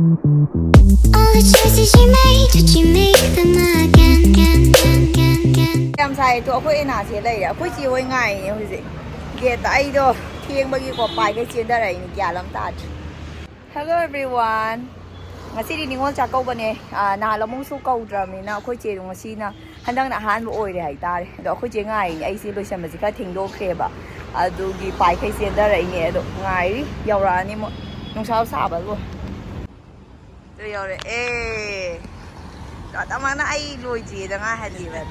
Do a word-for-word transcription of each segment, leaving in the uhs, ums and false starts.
All the choices you made, did you make them again? Again, again, again, again. ꯌꯥꯝ ꯁꯥꯏ꯫ ꯑꯗꯣ ꯑꯩꯈꯣꯏ ꯑꯦꯅꯥꯁꯦ ꯂꯩꯔꯦ꯫ ꯑꯩꯈꯣꯏ ꯆꯦ ꯍꯣꯏ ꯉꯥꯏꯔꯤꯅꯦ ꯍꯧꯖꯤꯛ ꯒꯦꯠꯇ꯫ ꯑꯩꯗꯣ ꯊꯦꯡꯕꯒꯤꯀꯣ ꯄꯥꯏꯈꯩ ꯆꯦꯟꯊꯔꯛꯏꯅꯦ꯫ ꯒ꯭ꯌꯥꯟ ꯑꯃ ꯇꯥꯗ꯭ꯔꯦ꯫ Hello everyone. ꯉꯁꯤꯗꯤ ꯅꯤꯉꯣꯜ ꯆꯥꯛꯀꯧꯕꯅꯦ꯫ ꯑꯥ, ꯅꯍꯥꯟ ꯑꯃꯨꯛꯁꯨ ꯀꯧꯗ꯭ꯔꯕꯅꯤꯅ ꯑꯩꯈꯣꯏ ꯆꯦꯗꯣ ꯉꯁꯤꯅ, ꯍꯟꯗꯛꯅ ꯑꯍꯥꯟꯕ ꯑꯣꯏꯔꯦ ꯍꯥꯏꯇꯥꯔꯦ꯫ ꯑꯗꯣ ꯑꯩꯈꯣꯏ ꯆꯦ ꯉꯥꯏꯔꯤꯅꯦ꯫ ꯑꯩꯁꯦ ꯂꯣꯏꯁꯟꯕꯁꯦ ꯈꯔ ꯊꯦꯡꯗꯣꯛꯈ꯭ꯔꯦꯕ꯫ ꯑꯗꯨꯒꯤ ꯄꯥꯏꯈꯩ ꯆꯦꯟꯊꯔꯛꯏꯅꯦ꯫ ꯑꯗꯣ ꯉꯥꯏꯔꯤ꯫ ꯌꯧꯔꯛꯑꯅꯤ ꯃꯣꯏ꯫ ꯅꯨꯡꯁꯥ ꯁꯥꯕ ꯂꯣꯏ꯫ ꯑꯗꯨ ꯌꯧꯔꯛꯑꯦ꯫ ꯇꯥꯇꯥ ꯃꯥꯅ ꯑꯩ ꯂꯣꯏꯗ꯭ꯔꯤꯗ ꯉꯥꯏꯍꯜꯂꯤꯕ꯫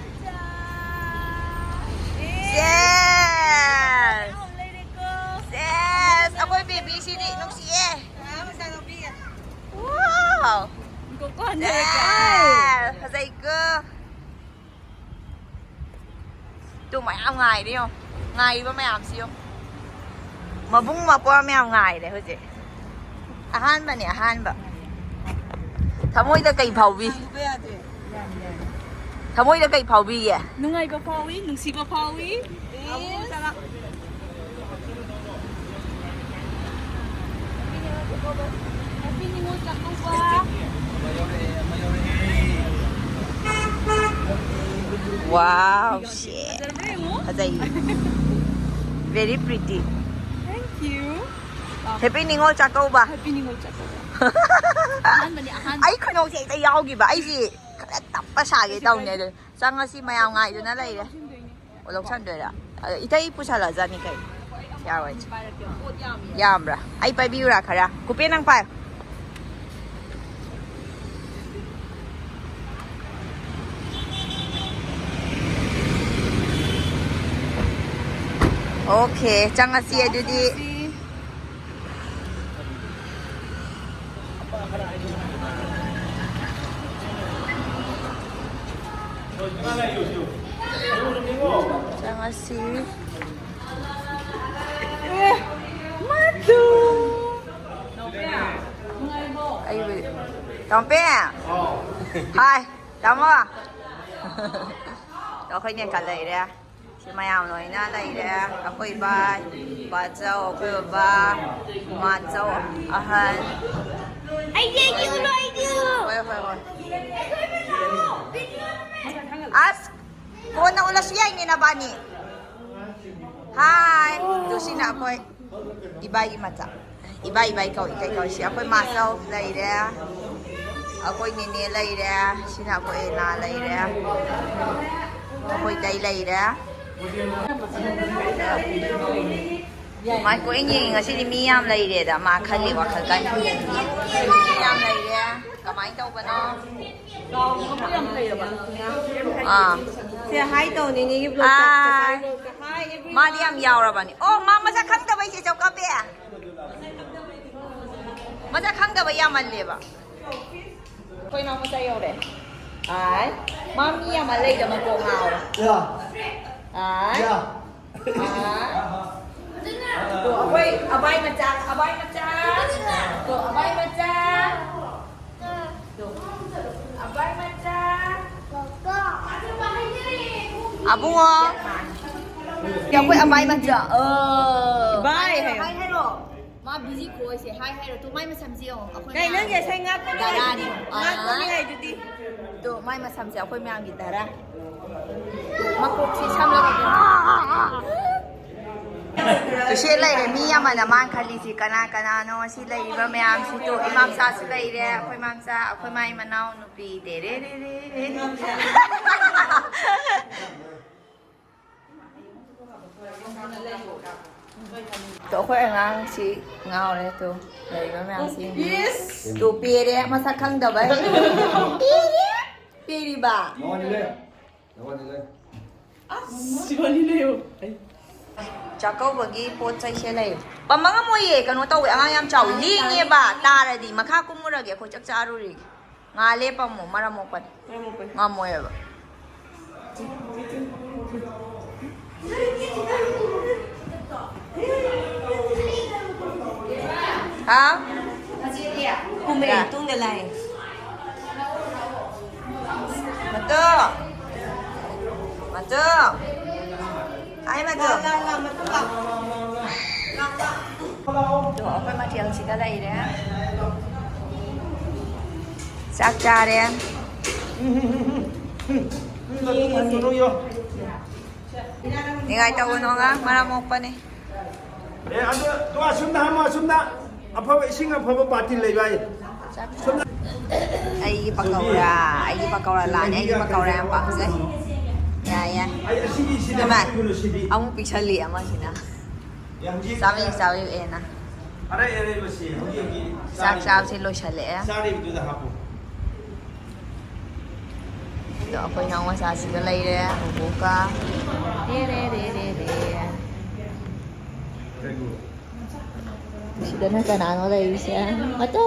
Yes! Yes! ꯑꯩꯈꯣꯏ ꯕꯦꯕꯤꯁꯤꯗꯤ ꯅꯨꯡꯁꯤꯌꯦ꯫ Wow! Yes! ꯐꯖꯩꯀꯣ꯫ ꯇꯨ ꯃꯌꯥꯝ ꯉꯥꯏꯔꯦ ꯌꯦꯡꯉꯣ꯫ ꯉꯥꯏꯔꯤꯕ ꯃꯌꯥꯝꯁꯤ ꯌꯦꯡꯉꯣ꯫ ꯃꯕꯨꯡ ꯃꯧꯄ꯭ꯋꯥ ꯃꯌꯥꯝ ꯉꯥꯏꯔꯦ ꯍꯧꯖꯤꯛ꯫ ꯑꯍꯥꯟꯕꯅꯦ, ꯑꯍꯥꯟꯕ꯫ ꯊꯃꯣꯏꯗ ꯀꯩ ꯐꯥꯎꯕꯤ? ꯊꯃꯣꯏꯗ ꯀꯩ ꯐꯥꯎꯕꯤꯒꯦ? ꯅꯨꯡꯉꯥꯏꯕ ꯐꯥꯎꯏ, ꯅꯨꯡꯁꯤꯕ ꯐꯥꯎꯏ꯫ Happy Ningol Chakkouba. Wow, shit. ꯐꯖꯕ꯭ꯔꯥ ꯌꯦꯡꯉꯣ꯫ ꯐꯖꯩ꯫ Very pretty. Thank you. Happy Ningol Chakkouba. Happy Ningol Chakkouba. ꯑꯍꯥꯟꯕꯅꯤ, ꯑꯍꯥꯟꯕ꯫ ꯑꯩ ꯈꯨꯅꯣꯛꯁꯦ ꯍꯦꯛꯇ ꯌꯥꯎꯈꯤꯕ꯫ ꯑꯩꯁꯦ ꯈꯔ ꯇꯞꯄ ꯁꯥꯒꯦ ꯇꯧꯅꯦ꯫ ꯑꯗꯣ ꯆꯪꯉꯁꯤ, ꯃꯌꯥꯝ ꯉꯥꯏꯗꯨꯅ ꯂꯩꯔꯦ꯫ ꯑꯣ, ꯂꯧꯁꯟꯗꯣꯏꯔꯥ? ꯑꯗꯣ ꯏꯇꯩ ꯄꯨꯁꯜꯂꯛꯑꯖꯥꯠꯅꯤ ꯀꯩꯅꯣ꯫ ꯌꯥꯔꯣꯏ꯫ ꯌꯥꯝꯕ꯭ꯔꯥ? ꯑꯩ ꯄꯥꯏꯕꯤꯌꯨꯔꯥ ꯈꯔ? ꯀꯨꯄꯦ, ꯅꯪ ꯄꯥꯏ꯫ Okay, ꯆꯪꯉꯁꯤ ꯑꯗꯨꯗꯤ꯫ ꯆꯪꯉꯁꯤ꯫ ꯑꯩꯕꯨꯗꯤ꯫ ꯇꯣꯝꯄꯦ! ꯍꯥꯏ, ꯇꯥꯃꯣ! ꯑꯩꯈꯣꯏ ꯅꯦꯛꯀ ꯂꯩꯔꯦ꯫ ꯁꯤ ꯃꯌꯥꯝ ꯂꯣꯏꯅ ꯂꯩꯔꯦ꯫ ꯑꯩꯈꯣꯏ ꯏꯕꯥꯏ, ꯕꯥꯆꯧ, ꯑꯩꯈꯣꯏ ꯕꯕꯥ, ꯃꯥꯆꯧ, ꯑꯍꯟ꯫ ꯑꯩꯗꯤ ꯑꯩ ꯑꯅꯤ꯫ ꯍꯥꯏ꯫ ꯑꯗꯣ ꯁꯤꯅ ꯑꯩꯈꯣꯏ ꯏꯕꯥꯏꯒꯤ ꯃꯆꯥ꯫ ꯏꯕꯥꯏ, ꯏꯕꯥꯏ ꯀꯧꯏ, ꯀꯩ ꯀꯧꯏ? ꯁꯤ ꯑꯩꯈꯣꯏ ꯃꯥꯆꯧ ꯂꯩꯔꯦ, ꯑꯩꯈꯣꯏ ꯅꯦꯅꯦ ꯂꯩꯔꯦ, ꯁꯤꯅ ꯑꯩꯈꯣꯏ ꯏꯅꯥ ꯂꯩꯔꯦ, ꯑꯩꯈꯣꯏ ꯏꯇꯩ ꯂꯩꯔꯦ꯫ ꯃꯥꯏ ꯀꯣꯏ ꯌꯦꯡꯉꯤ꯫ ꯉꯁꯤꯗꯤ ꯃꯤ ꯌꯥꯝ ꯂꯩꯔꯦꯗ, ꯃꯥ ꯈꯜꯂꯤ ꯋꯥꯈꯜ ꯀꯟꯅ꯫ ꯃꯤ ꯌꯥꯝ ꯂꯩꯔꯦ꯫ ꯀꯃꯥꯏꯅ ꯇꯧꯕꯅꯣ? ꯆꯥꯎꯕꯕꯨ ꯌꯥꯝ ꯐꯩꯌꯦꯕ꯫ ꯑꯥ꯫ ꯁꯦ, ꯍꯥꯏ ꯇꯧ, ꯅꯦꯅꯦꯒꯤ vlogꯇ꯫ ꯍꯥꯏ꯫ Hi, everyone. ꯃꯥꯗꯤ ꯌꯥꯝ ꯌꯥꯎꯔꯕꯅꯤ꯫ ꯑꯣ, ꯃꯥ ꯃꯁꯛ ꯈꯪꯗꯕꯩ ꯆꯦ ꯆꯧ ꯀꯥꯞꯄꯦ꯫ ꯃꯁꯛ ꯈꯪꯗꯕ ꯌꯥꯝꯃꯜꯂꯦꯕ꯫ ꯑꯩꯈꯣꯏ ꯏꯅꯥꯎ ꯃꯆꯥ ꯌꯧꯔꯦ꯫ ꯑꯥꯏ꯫ ꯃꯥ ꯃꯤ ꯌꯥꯝꯃꯜ ꯂꯩꯗ ꯃꯀꯣꯛ ꯉꯥꯎꯔꯦ꯫ ꯌꯥ꯫ ꯑꯥꯏ꯫ ꯌꯥ꯫ ꯑꯥꯏ꯫ ꯑꯗꯣ ꯑꯩꯈꯣꯏ ꯑꯕꯥꯏ ꯃꯆꯥ, ꯑꯕꯥꯏ ꯃꯆꯥ꯫ ꯑꯗꯣ ꯑꯕꯥꯏ ꯃꯆꯥ꯫ ꯑꯗꯣ ꯑꯕꯥꯏ ꯃꯆꯥ꯫ ꯑꯕꯨꯡꯉꯣ꯫ ꯑꯩꯈꯣꯏ ꯑꯕꯥꯏ ꯃꯆꯥ꯫ ꯑ꯫ ꯏꯕꯥꯏ ꯍꯥꯏꯌꯣ꯫ ꯍꯥꯏ ꯍꯥꯏꯔꯣ꯫ ꯃꯥ busy ꯈꯣꯏꯁꯦ ꯍꯥꯏ ꯍꯥꯏꯔꯣ꯫ ꯇꯨ ꯃꯥꯏ ꯃꯁꯝꯁꯦ ꯌꯦꯡꯉꯣ꯫ ꯑꯩꯈꯣꯏ ꯀꯩ ꯅꯪꯒꯤ ꯃꯌꯥꯝꯒꯤ ꯁꯩ ꯉꯥꯛꯄꯅꯤ ꯗꯔꯥꯅꯤ꯫ ꯍꯥꯏꯗꯨꯗꯤ? ꯉꯥꯛꯄꯅꯤ ꯍꯥꯏꯗꯨꯗꯤ? ꯇꯨ ꯃꯥꯏ ꯃꯁꯝꯁꯦ ꯑꯩꯈꯣꯏ ꯃꯌꯥꯝꯒꯤ ꯗꯔꯥ꯫ ꯃꯀꯣꯛꯁꯤ ꯁꯝꯂꯒ ꯇꯨꯁꯦ ꯂꯩꯔꯦ꯫ ꯃꯤ ꯑꯃꯅ ꯃꯥꯅ ꯈꯜꯂꯤꯁꯤ ꯀꯅꯥ ꯀꯅꯥꯅꯣ? ꯁꯤ ꯂꯩꯔꯤꯕ ꯃꯌꯥꯝꯁꯤꯗꯣ ꯏꯃꯥꯝꯆꯥꯁꯨ ꯂꯩꯔꯦ, ꯑꯩꯈꯣꯏ ꯏꯃꯥꯝꯆꯥ, ꯑꯩꯈꯣꯏ ꯃꯥꯏ ꯃꯅꯥꯎ ꯅꯨꯄꯤ꯫ ꯇꯦꯔꯦ ꯔꯦ ꯔꯦ ꯔꯦ꯫ ꯇꯣ, ꯑꯩꯈꯣꯏ ꯑꯉꯥꯡꯁꯤ ꯉꯥꯎꯔꯦ꯫ ꯇꯣ, ꯂꯩꯔꯤꯕ ꯃꯌꯥꯝꯁꯤ꯫ ꯏꯁ! ꯇꯣ, ꯄꯦꯔꯦ, ꯃꯁꯛ ꯈꯪꯗꯕꯩ꯫ ꯄꯦꯔꯦ? ꯄꯦꯔꯤꯕ? ꯅꯉꯣꯟꯗ ꯂꯩ꯫ ꯅꯉꯣꯟꯗ ꯂꯩ꯫ ꯑꯁ! ꯁꯤꯕꯥꯅꯤ ꯂꯩꯌꯣ꯫ ꯑꯩ ꯆꯥꯛꯀꯧꯕꯒꯤ ꯄꯣꯠ ꯆꯩꯁꯦ ꯂꯩ꯫ ꯄꯝꯕ ꯉꯝꯃꯣꯏꯌꯦ, ꯀꯩꯅꯣ ꯇꯧꯋꯦ, ꯑꯉꯥꯡ ꯌꯥꯝ ꯆꯥꯎꯋꯤ꯫ ꯂꯦꯡꯉꯦꯕ, ꯇꯥꯔꯗꯤ ꯃꯈꯥ ꯀꯨꯝꯃꯨꯔꯒꯦ, ꯑꯩꯈꯣꯏ ꯆꯥꯛ ꯆꯥꯔꯨꯔꯤꯒꯦ꯫ ꯉꯥꯜꯂꯦ ꯄꯥꯝꯃꯣ, ꯃꯔꯝ ꯃꯣꯛꯄꯅꯤ꯫ ꯃꯔꯝ ꯃꯣꯛꯄꯅꯤ꯫ ꯉꯝꯃꯣꯏꯕ꯫ ꯍꯥꯎ? ꯀꯨꯝꯃꯦ, ꯌꯥ꯫ ꯇꯨꯡꯗ ꯂꯥꯛꯑꯦ꯫ ꯃꯇꯣ꯫ ꯃꯇꯣ꯫ ꯍꯥꯏ, ꯃꯇꯣ꯫ ꯂꯥꯛ, ꯂꯥꯛ, ꯂꯥꯛ, ꯃꯇꯣ, ꯂꯥꯛ꯫ ꯂꯥꯛ, ꯂꯥꯛ꯫ ꯑꯗꯣ ꯑꯩꯈꯣꯏ ꯃꯊꯦꯜꯁꯤꯗ ꯂꯩꯔꯦ꯫ ꯆꯥꯛ ꯆꯥꯔꯦ꯫ ꯌꯦꯡꯉꯁꯦ꯫ ꯅꯤꯡꯉꯥꯏ ꯇꯧꯒꯅꯣ, ꯑꯉꯥꯡ ꯃꯔꯝ ꯃꯣꯛꯄꯅꯤ꯫ ꯑꯦ, ꯑꯗꯨ, ꯑꯗꯨ ꯑꯁꯨꯝꯅ ꯍꯥꯝꯃꯣ, ꯑꯁꯨꯝꯅ꯫ ꯑꯐꯕ, ꯏꯁꯤꯡ ꯑꯐꯕ ꯕꯥꯇꯤꯟ ꯂꯩꯕ ꯑꯩ꯫ ꯁꯣꯝꯗ꯫ ꯑꯩꯒꯤ ꯄꯀꯧꯔꯥ, ꯑꯩꯒꯤ ꯄꯀꯧꯔꯥ ꯂꯥꯛꯑꯅꯤ, ꯑꯩꯒꯤ ꯄꯀꯧꯔꯥ ꯌꯥꯝ ꯄꯥꯝꯖꯩ꯫ ꯌꯥꯏ, ꯌꯥꯏ꯫ ꯑꯩ ꯑꯁꯤꯒꯤꯁꯤꯗ ꯏꯃꯥ, ꯍꯥꯞꯄꯤꯕꯅꯣ ꯁꯤꯗꯤ꯫ ꯑꯃꯨꯛ ꯄꯤꯛꯁꯜꯂꯤ ꯑꯃꯁꯤꯅ꯫ ꯑꯦ, ꯍꯧꯖꯤꯛ ꯆꯥꯕꯤꯌꯨ, ꯆꯥꯕꯤꯌꯨ, ꯑꯦꯅ꯫ ꯑꯔꯩ ꯑꯔꯩꯕꯁꯤ ꯍꯧꯖꯤꯛ ꯍꯧꯖꯤꯛ ꯆꯥꯛ ꯆꯥꯔꯤꯕ-, ꯆꯥꯕꯁꯦ ꯂꯣꯏꯁꯜꯂꯛꯑꯦ꯫ ꯆꯥꯔꯤꯕꯗꯨꯗ ꯍꯥꯞꯄꯨ꯫ ꯑꯗꯣ ꯑꯩꯈꯣꯏ ꯏꯅꯥꯎ ꯃꯆꯥꯁꯤꯒ ꯂꯩꯔꯦ, ꯕꯣꯕꯣꯛꯀ꯫ ꯔꯦ, ꯔꯦ, ꯔꯦ, ꯔꯦ, ꯔꯦ꯫ ꯁꯤꯗꯅ ꯀꯅꯥꯅꯣ ꯂꯩꯔꯤꯁꯦ? ꯃꯇꯣ!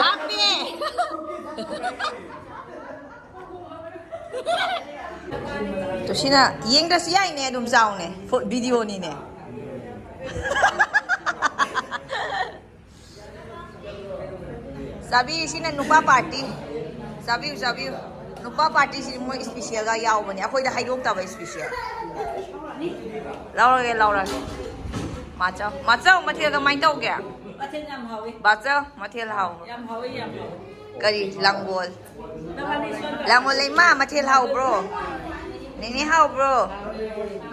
ꯍꯥꯞꯄꯦ! ꯇꯣꯁꯤꯅ ꯌꯦꯡꯗ꯭ꯔꯁꯨ ꯌꯥꯏꯅꯦ, ꯑꯗꯨꯝ ꯆꯥꯎꯅꯦ꯫ ꯐꯨ-, ꯚꯤꯗꯤꯑꯣꯅꯤꯅꯦ꯫ ꯆꯥꯕꯤꯔꯤꯁꯤꯅ ꯅꯨꯄꯥ ꯄꯥꯔꯇꯤ꯫ ꯆꯥꯕꯤꯌꯨ, ꯆꯥꯕꯤꯌꯨ꯫ ꯅꯨꯄꯥ ꯄꯥꯔꯇꯤꯁꯤꯗꯤ ꯃꯣꯏ ꯏꯁꯄꯤꯁꯦꯜꯒ ꯌꯥꯎꯕꯅꯦ, ꯑꯩꯈꯣꯏꯗ ꯍꯥꯏꯗꯣꯛꯇꯕ ꯏꯁꯄꯤꯁꯦꯜ꯫ ꯂꯧꯔꯒꯦ, ꯂꯧꯔꯒꯦ꯫ ꯃꯥꯆꯧ, ꯃꯥꯆꯧ, ꯃꯊꯦꯜ ꯀꯃꯥꯏꯅ ꯇꯧꯒꯦ? ꯃꯊꯦꯜ ꯌꯥꯝ ꯍꯥꯎꯋꯤ꯫ ꯕꯥꯆꯧ, ꯃꯊꯦꯜ ꯍꯥꯎ-, ꯌꯥꯝ ꯍꯥꯎꯋꯤ, ꯌꯥꯝ ꯍꯥꯎꯋꯤ꯫ ꯀꯔꯤ? ꯂꯥꯡꯒꯣꯜ꯫ ꯅꯕꯥꯅꯤ ꯁꯣꯟꯕ꯫ ꯂꯥꯡꯒꯣꯜ ꯂꯩꯃ, ꯃꯊꯦꯜ ꯍꯥꯎꯕ꯭ꯔꯣ? ꯅꯦꯅꯦ ꯍꯥꯎꯕ꯭ꯔꯣ?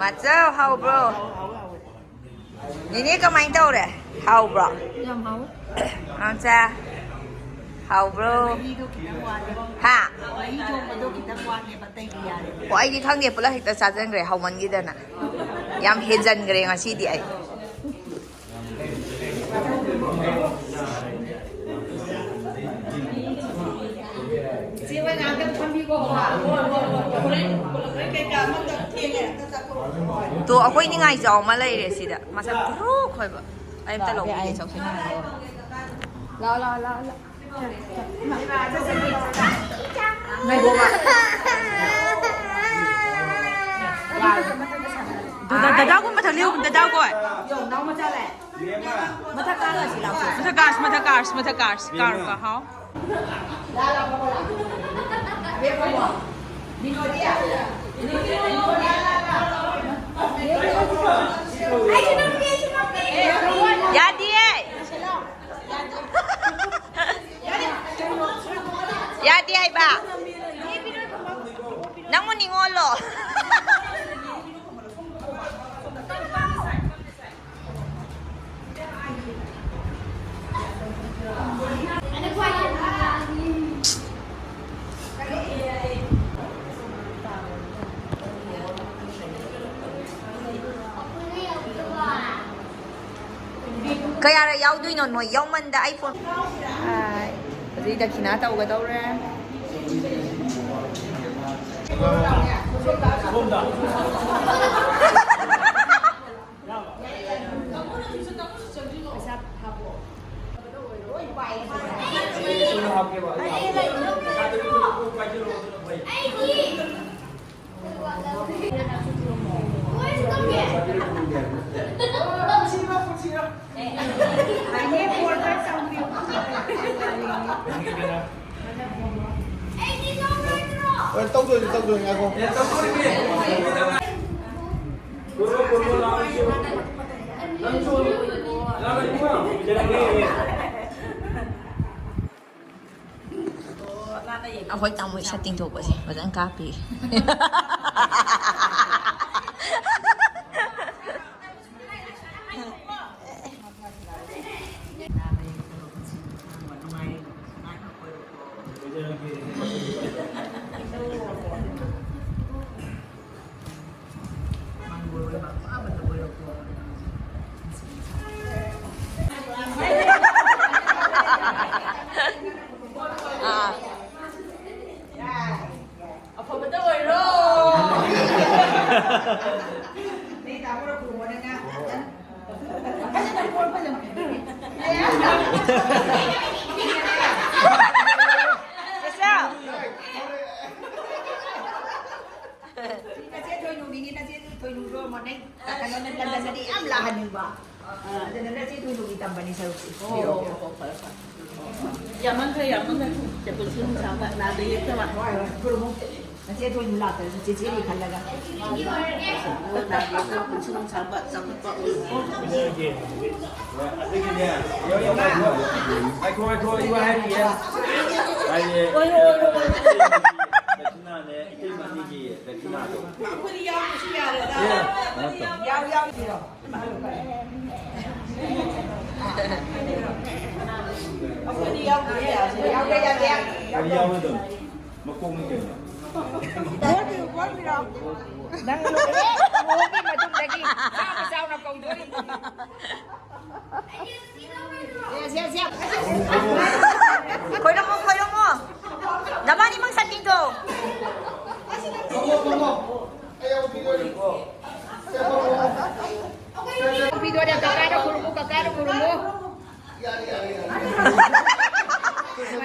ꯃꯥꯆꯧ ꯍꯥꯎꯕ꯭ꯔꯣ? ꯅꯦꯅꯦ ꯀꯃꯥꯏꯅ ꯇꯧꯔꯦ? ꯍꯥꯎꯕ꯭ꯔꯣ? ꯌꯥꯝ ꯍꯥꯎꯋꯤ꯫ ꯃꯥꯆꯧ ꯍꯥꯎꯕ꯭ꯔꯣ? ꯃꯍꯤꯗꯣ ꯈꯤꯇꯪ ꯋꯥꯠꯂꯦ꯫ ꯍꯥ? ꯃꯍꯤ ꯊꯣꯡꯕꯗꯣ ꯈꯤꯇꯪ ꯋꯥꯠꯂꯦꯕ, ꯑꯇꯩꯗꯤ ꯌꯥꯔꯦ꯫ ꯑꯣ, ꯑꯩꯗꯤ ꯈꯪꯗꯦ, ꯄꯨꯂꯞ ꯍꯦꯛꯇ ꯆꯥꯁꯤꯟꯈ꯭ꯔꯦ, ꯍꯥꯎꯃꯟꯈꯤꯗꯅ꯫ ꯌꯥꯝ ꯍꯦꯟꯖꯟꯈ꯭ꯔꯦ ꯉꯁꯤꯗꯤ ꯑꯩ꯫ ꯏꯆꯦ ꯍꯣꯏ ꯉꯥꯏꯍꯥꯛꯇꯪ ꯐꯝꯕꯤꯀꯣ꯫ ꯍꯣꯔꯦꯟ, ꯍꯣꯔꯦꯟ ꯀꯩꯀꯥ ꯑꯃ ꯊꯦꯡꯉꯦ꯫ ꯇꯣ, ꯑꯩꯈꯣꯏ ꯅꯤꯡꯉꯥꯏꯖꯥꯎ ꯑꯃ ꯂꯩꯔꯦ ꯁꯤꯗ꯫ ꯃꯁꯛ ꯈꯨꯔꯨ ꯈꯣꯏꯕ꯫ ꯑꯩ ꯑꯝꯇ ꯂꯧꯕꯤꯒꯦ, ꯆꯧꯁꯤꯟꯅꯔꯣ꯫ ꯂꯥꯎ, ꯂꯥꯎ, ꯂꯥꯎ, ꯂꯥꯎ꯫ ꯉꯥꯏꯈꯣꯕ꯫ ꯗꯗꯥ, ꯗꯗꯥꯒꯨꯝ ꯃꯊꯛ ꯂꯦꯞꯄꯨ, ꯗꯗꯥꯒꯣꯏ꯫ ꯃꯊꯛ ꯀꯥꯔꯁꯤ, ꯂꯥꯎꯁꯤ꯫ ꯃꯊꯛ ꯀꯥꯔꯁꯤ, ꯃꯊꯛ ꯀꯥꯔꯁꯤ, ꯃꯊꯛ ꯀꯥꯔꯁꯤ, ꯀꯥꯔꯨ ꯀꯥ, ꯍꯥꯎ꯫ ꯌꯥꯗꯦ ꯍꯥꯏꯕ꯫ ꯅꯪꯕꯨ ꯅꯤꯉꯣꯜꯂꯣ? ꯀꯌꯥꯔꯛ ꯌꯥꯎꯗꯣꯏꯅꯣ ꯅꯣꯏ? ꯌꯥꯎꯃꯟꯗ ꯑꯩ ꯐꯣꯟ꯫ ꯍꯥꯏ꯫ ꯍꯧꯖꯤꯛ ꯗꯈꯤꯅꯥ ꯇꯧꯒꯗꯧꯔꯦ꯫ ꯍꯣꯏ, ꯇꯧꯗꯣꯏꯅꯤ, ꯇꯧꯗꯣꯏꯅꯤ, ꯉꯥꯏꯈꯣ꯫ ꯑꯩꯈꯣꯏ ꯇꯥꯃꯣ ꯁꯛ ꯇꯤꯡꯊꯣꯛꯄꯁꯦ ꯐꯖꯅ ꯀꯥꯞꯄꯤ꯫ ꯑꯥ꯫ ꯑꯐꯕꯇ ꯑꯣꯏꯔꯣ꯫ ꯅꯣꯏ ꯇꯥꯃꯣꯅ ꯈꯨꯔꯨꯝꯃꯣ ꯅꯪꯅ꯫ ꯐꯖꯅ ꯀꯣꯏ ꯐꯖꯅ ꯄꯤꯕꯤꯔꯤ꯫ ꯅꯆꯦ ꯊꯣꯏꯅꯨꯒꯤꯅꯤ, ꯅꯆꯦ ꯊꯣꯏꯅꯨꯗꯣ ꯃꯣꯔꯅꯤꯡ ꯀꯩꯅꯣꯅ ꯂꯟꯗꯟꯗꯗꯤ ꯌꯥꯝ ꯂꯥꯛꯍꯟꯅꯤꯡꯕ꯫ ꯑꯗꯨꯅ ꯅꯆꯦ ꯊꯣꯏꯅꯨꯒꯤ ꯇꯝꯕꯅꯤ ꯁꯔꯨꯛꯁꯦ꯫ ꯑꯣ, ꯑꯣ, ꯑꯣ, ꯐꯔꯦ, ꯐꯔꯦ꯫ ꯌꯥꯝꯃꯟꯈ꯭ꯔꯦ, ꯌꯥꯝꯃꯟꯈ꯭ꯔꯦ꯫ ꯆꯦ ꯄꯨꯟꯁꯤ ꯅꯨꯡꯁꯥꯡꯕ, ꯅꯥꯗ ꯌꯦꯛꯇꯕ꯫ ꯍꯣꯏ, ꯍꯣꯏ, ꯈꯨꯔꯨꯝꯃꯨ꯫ ꯅꯆꯦ ꯊꯣꯏꯅꯨ ꯂꯥꯛꯇ꯭ꯔꯁꯨ ꯆꯦꯆꯦꯅꯤ ꯈꯜꯂꯒ꯫ ꯑꯣ, ꯅꯥꯗ ꯌꯦꯛꯇꯕ, ꯄꯨꯟꯁꯤ ꯅꯨꯡꯁꯥꯡꯕ, ꯆꯥꯎꯈꯠꯄ ꯑꯣꯏꯌꯨꯀꯣ꯫ ꯉꯥꯏꯈꯣ, ꯉꯥꯏꯈꯣ, ꯑꯩ ꯋꯥ ꯍꯥꯏꯔꯤꯌꯦ꯫ ꯍꯥꯏꯌꯦ꯫ ꯑꯣꯏꯔꯣ, ꯑꯣꯏꯔꯣ, ꯑꯣꯏꯔꯣ꯫ ꯗꯈꯤꯅꯥꯅꯦ, ꯏꯇꯩꯃ ꯑꯅꯤꯒꯤ ꯗꯈꯤꯅꯥꯗꯣ꯫ ꯑꯩꯈꯣꯏꯗꯤ ꯌꯥꯎꯕꯁꯨ ꯌꯥꯔꯦꯗ꯫ ꯑꯦ, ꯅꯠꯇꯦ꯫ ꯌꯥꯎ, ꯌꯥꯎ, ꯌꯥꯎ꯫ ꯑꯩꯈꯣꯏꯗꯤ ꯌꯥꯎꯗꯕ ꯌꯥꯗꯦ꯫ ꯀꯔꯤ ꯌꯥꯎꯔꯣꯏꯗꯕꯅꯣ? ꯃꯀꯣꯛꯅꯤ ꯀꯩꯅꯣ꯫ ꯒꯣꯜ ꯄꯤꯔꯣ, ꯒꯣꯜ ꯄꯤꯔꯣ꯫ ꯅꯪ ꯂꯨꯍꯣꯡꯉꯦ, ꯂꯨꯍꯣꯡꯕꯒꯤ ꯃꯇꯨꯡꯗꯒꯤ ꯆꯥꯎꯅ ꯆꯥꯎꯅ ꯀꯧꯗꯣꯔꯤꯕꯅꯤ꯫ ꯈꯣꯏꯔꯝꯃꯣ, ꯈꯣꯏꯔꯝꯃꯣ꯫ ꯅꯕꯥꯅꯤꯃꯛ ꯁꯥꯇꯤꯟꯗꯣ꯫ ꯅꯨꯄꯤꯗꯣꯅꯦ, ꯀꯀꯥꯗ ꯈꯨꯔꯨꯝꯃꯨ, ꯀꯀꯥꯗ ꯈꯨꯔꯨꯝꯃꯨ꯫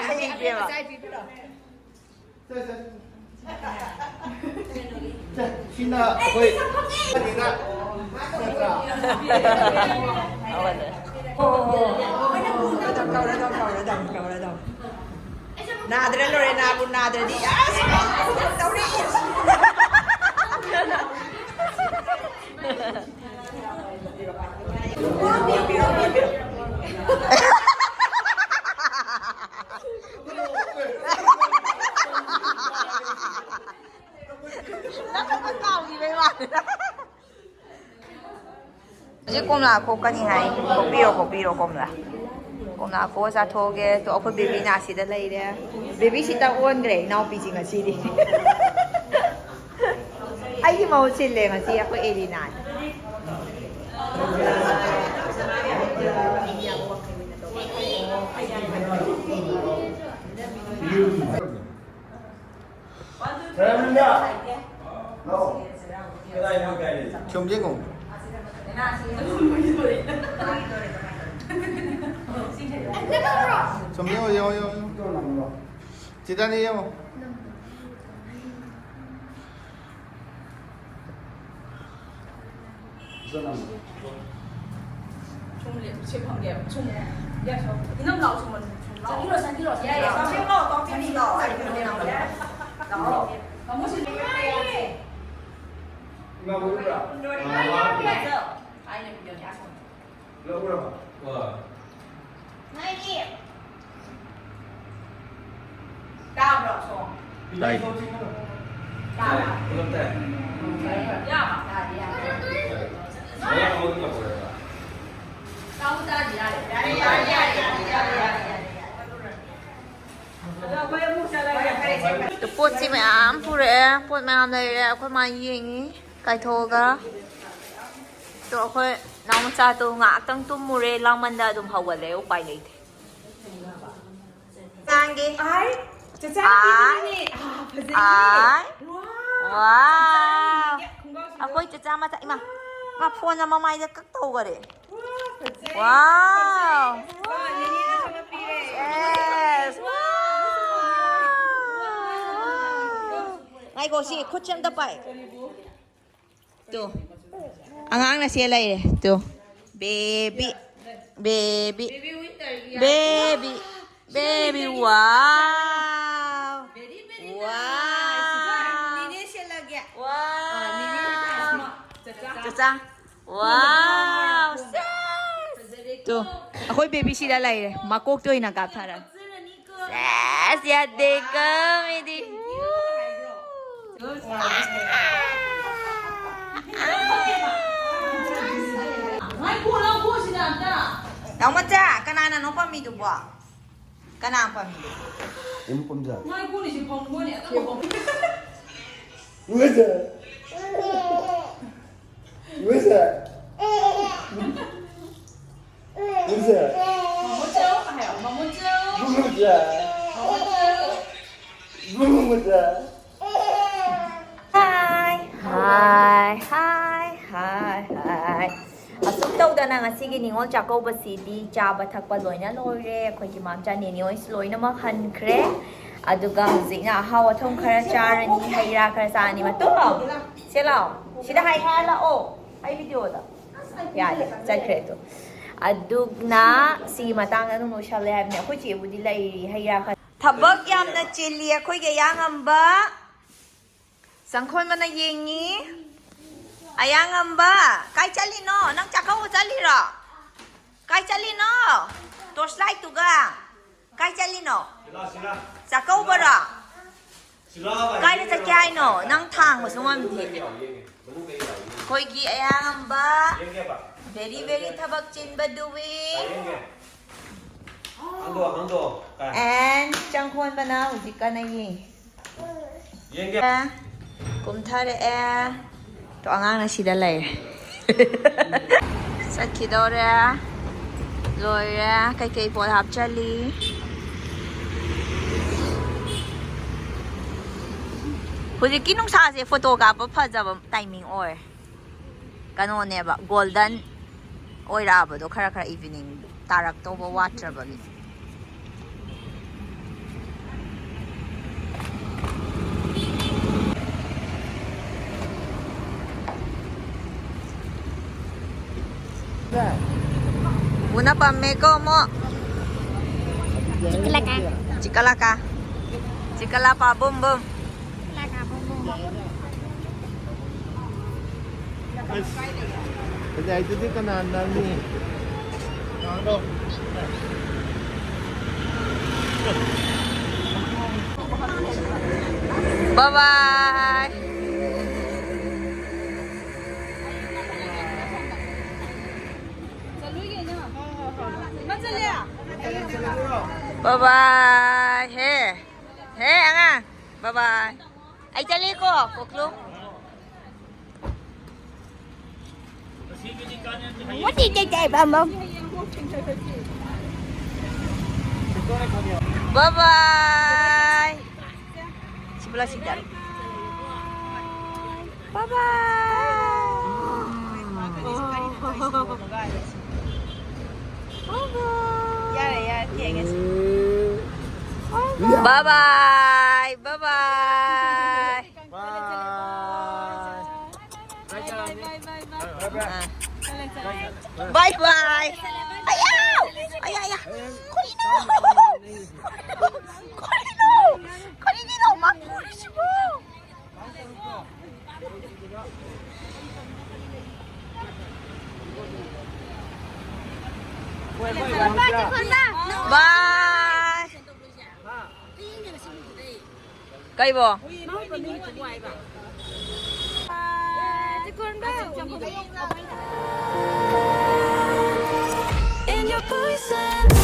ꯑꯩ ꯏꯕꯦꯝꯃ꯫ ꯉꯁꯥꯏ ꯄꯤꯕꯤꯔꯣ꯫ ꯁꯤꯅ ꯑꯩꯈꯣꯏ ꯅꯠꯇ꯭ꯔꯥ? ꯅꯥꯗ꯭ꯔꯦ ꯂꯣꯔꯦꯅꯥꯕꯨ ꯅꯥꯗ꯭ꯔꯗꯤ ꯑꯁ ꯇꯧꯔꯦ꯫ ꯍꯧꯖꯤꯛ ꯀꯣꯝꯂꯥ ꯈꯣꯛꯀꯅꯤ ꯍꯥꯏ꯫ ꯈꯣꯛꯄꯤꯔꯣ, ꯈꯣꯛꯄꯤꯔꯣ ꯀꯣꯝꯂꯥ꯫ ꯀꯣꯝꯂꯥ ꯈꯣꯛꯑ ꯆꯥꯊꯣꯛꯑꯒꯦ꯫ ꯇꯣ, ꯑꯩꯈꯣꯏ ꯕꯦꯕꯤꯅ ꯑꯁꯤꯗ ꯂꯩꯔꯦ꯫ ꯕꯦꯕꯤ ꯁꯤꯇꯔ ꯑꯣꯟꯈ꯭ꯔꯦ ꯏꯅꯥꯎꯄꯤꯁꯤ ꯉꯁꯤꯗꯤ꯫ ꯑꯩꯒꯤ ꯃꯍꯨꯠ ꯁꯤꯜꯂꯦ ꯉꯁꯤ ꯑꯩꯈꯣꯏ ꯑꯦꯂꯤꯅꯥꯅ꯫ ꯁꯨꯝ ꯌꯦꯡꯉꯣ꯫ ꯁꯨꯝ ꯌꯦꯡꯉꯣ, ꯌꯦꯡꯉꯣ, ꯌꯦꯡꯉꯣ, ꯌꯦꯡꯉꯣ꯫ ꯆꯤꯇꯥꯅꯤ ꯌꯦꯡꯉꯣ꯫ ꯁꯨꯝ ꯂꯦꯞ-, ꯁꯤ ꯐꯝꯒꯦ꯫ ꯁꯨꯝ꯫ ꯌꯥꯏ, ꯁꯨꯝ꯫ ꯏꯅꯝ ꯂꯥꯛꯑꯣ, ꯁꯨꯝ꯫ ꯁꯨꯝ ꯂꯥꯛꯑꯣ꯫ ꯆꯪꯁꯤꯜꯂꯣ, ꯆꯪꯁꯤꯜꯂꯣ, ꯌꯥꯏ, ꯌꯥꯏ, ꯆꯪꯁꯤꯜꯂꯣ, ꯆꯪꯁꯤꯜꯂꯣ, ꯆꯪꯁꯤꯜꯂꯣ꯫ ꯂꯥꯛꯑꯣ꯫ ꯂꯥꯛꯑꯣ꯫ ꯃꯃꯨ ꯁꯤ ꯂꯦꯞꯄ ꯌꯥꯗꯦ꯫ ꯏꯃꯥ ꯎꯔꯤꯕ꯭ꯔꯥ? ꯂꯣꯏꯔꯦ꯫ ꯑꯥ꯫ ꯂꯣꯏꯔꯦ꯫ ꯑꯩꯅ ꯚꯤꯗꯤꯑꯣ ꯀꯌꯥ ꯁꯨꯔꯦ? ꯂꯧꯔꯕ? ꯍꯣꯏ꯫ ꯅꯣꯏꯗꯤ? ꯇꯥꯏ꯫ ꯄꯣꯠꯁꯤ ꯃꯌꯥꯝ ꯄꯨꯔꯛꯑꯦ, ꯄꯣꯠ ꯃꯌꯥꯝ ꯂꯩꯔꯦ꯫ ꯑꯩꯈꯣꯏ ꯃꯥ ꯌꯦꯡꯉꯤ ꯀꯥꯏꯊꯣꯛꯑꯒ꯫ ꯑꯗꯣ ꯑꯩꯈꯣꯏ ꯅꯥꯎ ꯃꯆꯥꯗꯣ ꯉꯥꯏꯍꯥꯛꯇꯪ ꯇꯨꯝꯃꯨꯔꯦ, ꯂꯥꯡꯃꯟꯗ ꯑꯗꯨꯝ ꯍꯧꯒꯠꯂꯦ, ꯎꯄꯥꯏ ꯂꯩꯇꯦ꯫ ꯆꯥꯡꯒꯤ꯫ ꯑꯥꯏ, ꯆꯆꯥ ꯑꯥꯏ꯫ ꯅꯨꯄꯤꯅꯤꯅꯦ꯫ ꯑꯥ, ꯐꯖꯩꯌꯦ꯫ ꯑꯥꯏ꯫ ꯋꯥ꯫ ꯋꯥ꯫ ꯆꯆꯥ ꯅꯨꯄꯤꯒꯤ ꯈꯣꯡꯒ꯭ꯔꯥꯎꯁꯤꯡꯗꯣ꯫ ꯑꯩꯈꯣꯏ ꯆꯆꯥ ꯃꯆꯥ, ꯏꯃꯥ꯫ ꯋꯥ꯫ ꯃꯥ ꯐꯣꯟꯅ ꯃꯃꯥꯏꯗ ꯀꯛ ꯇꯧꯈꯔꯦ꯫ ꯋꯥ, ꯐꯖꯩ꯫ ꯋꯥꯎ꯫ ꯐꯖꯩ꯫ ꯋꯥ, ꯅꯦꯅꯦꯅ ꯁꯣꯝꯗ ꯄꯤꯔꯦ꯫ ꯌꯦꯁ꯫ ꯋꯥ꯫ ꯉꯥꯏꯈꯣ, ꯁꯤ ꯈꯨꯠꯁꯦ ꯑꯝꯇ ꯄꯥꯏ꯫ ꯇꯨ꯫ ꯑꯉꯥꯡꯅ ꯁꯦ ꯂꯩꯔꯦ꯫ ꯇꯨ꯫ ꯕꯦꯕꯤ꯫ ꯕꯦꯕꯤ꯫ ꯕꯦꯕꯤ ꯋꯤꯟꯇꯔꯒꯤ ꯕꯦꯕꯤ꯫ ꯕꯦꯕꯤ꯫ ꯋꯥꯎ꯫ ꯕꯦꯔꯤ, ꯕꯦꯔꯤ ꯋꯥꯎ꯫ ꯅꯥꯏꯁ꯫ ꯅꯦꯅꯦ ꯁꯦꯠꯂꯒꯦ꯫ ꯋꯥꯎ꯫ ꯑꯥ, ꯅꯦꯅꯦ ꯆꯆꯥ꯫ ꯆꯆꯥ꯫ ꯋꯥꯎ꯫ ꯐꯖꯔꯦꯀꯣ꯫ ꯇꯨ꯫ ꯑꯩꯈꯣꯏ ꯕꯦꯕꯤ ꯁꯤꯗ ꯂꯩꯔꯦ꯫ ꯃꯀꯣꯛꯇ ꯑꯣꯏꯅ ꯀꯥꯞꯊꯔꯒꯦ꯫ ꯀꯞꯆꯔꯅꯤꯀꯣ꯫ ꯁꯦꯁ, ꯌꯥꯗꯦꯀꯣ ꯃꯤꯗꯤ꯫ ꯅꯥꯎꯃꯆꯥ, ꯀꯅꯥꯅꯅꯣ ꯄꯝꯃꯤꯗꯨꯕꯣ? ꯀꯅꯥ ꯄꯝꯃꯤꯗꯨꯕꯣ? ꯑꯩꯅ ꯄꯝꯖ꯫ ꯏꯃꯥꯏ ꯀꯣꯜꯂꯤꯁꯦ ꯐꯪꯕꯣꯅꯦ, ꯑꯗꯨꯝ ꯐꯪꯕꯣꯅꯦ꯫ ꯏꯃꯥꯏ ꯆꯥ꯫ ꯏꯃꯥꯏ ꯆꯥ꯫ ꯏꯃꯥꯏ ꯆꯥ꯫ ꯃꯃꯣ ꯆꯥꯎ ꯍꯥꯏꯌꯣ, ꯃꯃꯣ ꯆꯥꯎ꯫ ꯏꯃꯥꯏ ꯆꯥ꯫ ꯃꯃꯣ ꯆꯥꯎ꯫ ꯏꯃꯥꯏ ꯆꯥ꯫ ꯍꯥꯏ, ꯍꯥꯏ, ꯍꯥꯏ, ꯍꯥꯏ, ꯍꯥꯏ꯫ ꯑꯁꯨꯝ ꯇꯧꯗꯅ ꯉꯁꯤꯒꯤ ꯅꯤꯉꯣꯜ ꯆꯥꯛꯀꯧꯕꯁꯤꯗꯤ ꯆꯥꯕ ꯊꯛꯄ ꯂꯣꯏꯅ ꯂꯣꯏꯔꯦ꯫ ꯑꯩꯈꯣꯏꯒꯤ ꯃꯥꯝꯆꯥ ꯅꯦꯅꯦ ꯍꯣꯏꯁꯨ ꯂꯣꯏꯅꯃꯛ ꯍꯟꯈ꯭ꯔꯦ꯫ ꯑꯗꯨꯒ ꯍꯧꯖꯤꯛꯅ ꯑꯍꯥꯎ ꯑꯊꯨꯝ ꯈꯔ ꯆꯥꯔꯅꯤ, ꯍꯩ ꯔꯥ ꯈꯔ ꯆꯥꯔꯅꯤ꯫ ꯃꯇꯨꯡ ꯁꯦ ꯂꯥꯛꯑꯣ, ꯁꯤꯗ ꯍꯥꯏ ꯍꯥꯏꯔ ꯂꯥꯛꯑꯣ꯫ ꯑꯩ ꯚꯤꯗꯤꯑꯣꯗ ꯌꯥꯔꯦ, ꯆꯠꯈ꯭ꯔꯦ ꯑꯗꯨ꯫ ꯑꯗꯨꯅ ꯁꯤꯒꯤ ꯃꯇꯥꯡꯗ ꯑꯗꯨꯝ ꯂꯣꯏꯁꯜꯂꯦ ꯍꯥꯏꯕꯅꯦ꯫ ꯑꯩꯈꯣꯏ ꯆꯦꯕꯨꯗꯤ ꯂꯩꯔꯤ, ꯍꯩ ꯔꯥ ꯈꯔ꯫ ꯊꯕꯛ ꯌꯥꯝꯅ ꯆꯤꯜꯂꯤ ꯑꯩꯈꯣꯏꯒꯤ ꯑꯌꯥꯉꯝꯕ꯫ ꯆꯪꯈꯣꯟꯕꯅ ꯌꯦꯡꯉꯤ꯫ ꯑꯌꯥꯉꯝꯕ, ꯀꯥꯏ ꯆꯠꯂꯤꯅꯣ? ꯅꯪ ꯆꯥꯛꯀꯧꯕ ꯆꯠꯂꯤꯔꯣ? ꯀꯥꯏ ꯆꯠꯂꯤꯅꯣ? ꯇꯣꯔꯁ ꯂꯥꯏꯠꯇꯨꯒ꯫ ꯀꯥꯏ ꯆꯠꯂꯤꯅꯣ? ꯁꯤꯂꯥ, ꯁꯤꯂꯥ꯫ ꯆꯥꯛꯀꯧꯕꯔꯣ? ꯀꯥꯏꯗ ꯆꯠꯀꯦ ꯍꯥꯏꯅꯣ? ꯅꯪ ꯊꯥꯡꯕꯁꯨ ꯉꯝꯗꯦ꯫ ꯑꯩꯈꯣꯏꯒꯤ ꯑꯌꯥꯝꯕ very very ꯊꯕꯛ ꯆꯤꯟꯕꯗꯨꯋꯤ꯫ And ꯆꯪꯈꯣꯟꯕꯅ ꯍꯧꯖꯤꯛ ꯀꯟꯅ ꯌꯦꯡꯉꯤ꯫ ꯀꯨꯝꯊꯔꯛꯑꯦ꯫ ꯇꯣ, ꯑꯉꯥꯡꯅ ꯁꯤꯗ ꯂꯩꯔꯦ꯫ ꯆꯠꯈꯤꯗꯧꯔꯦ꯫ ꯂꯣꯏꯔꯦ꯫ ꯀꯩꯀꯩ ꯄꯣꯠ ꯍꯥꯞꯆꯜꯂꯤ? ꯍꯧꯖꯤꯛꯀꯤ ꯅꯨꯡꯁꯥꯁꯦ ꯐꯣꯇꯣ ꯀꯥꯞꯄ ꯐꯖꯕ ꯇꯥꯏꯃꯤꯡ ꯑꯣꯏ꯫ ꯀꯩꯅꯣꯅꯦꯕ, ꯒꯣꯜꯗꯟ ꯑꯣꯏꯔꯛꯑꯕꯗꯣ, ꯈꯔ ꯈꯔ ꯏꯚꯤꯅꯤꯡ ꯇꯥꯔꯛꯇꯧꯕ ꯋꯥꯠꯇ꯭ꯔꯕꯒꯤ꯫ ꯃꯨꯅ ꯄꯥꯝꯃꯦꯀꯣ ꯑꯃꯨꯛ꯫ ꯆꯤꯛꯀꯂꯥꯀꯥ꯫ ꯆꯤꯛꯀꯂꯥꯀꯥ꯫ ꯆꯤꯛꯀꯂꯥꯄꯥ ꯕꯨꯝ ꯕꯨꯝ꯫ ꯑꯁ, ꯐꯖꯩꯗꯨꯗꯤ ꯀꯅꯥ ꯅꯪꯅꯤ? Bye bye. Bye bye. Hey. Hey, ꯑꯉꯥꯡ꯫ Bye bye. ꯑꯩ ꯆꯠꯂꯦꯀꯣ, ꯀꯣꯀ꯭ꯂꯨ꯫ What did they say, Bambam? Bye bye. ꯁꯤꯕꯨ ꯂꯥꯛꯁꯤꯗ꯫ Bye bye. ꯌꯥꯔꯦ, ꯌꯥꯔꯦ, ꯊꯦꯡꯉꯁꯤ꯫ Bye bye. Bye bye. Bye. Bye bye. ꯑꯥ꯫ Bye bye. ꯑꯌꯥ! ꯑꯌꯥ, ꯑꯌꯥ꯫ ꯀꯔꯤꯅꯣ? ꯀꯔꯤꯅꯣ? ꯀꯔꯤꯒꯤꯅꯣ ꯃꯥ ꯄꯨꯔꯤꯁꯤꯕꯨ? Bye. ꯀꯩꯕꯣ? In your poison.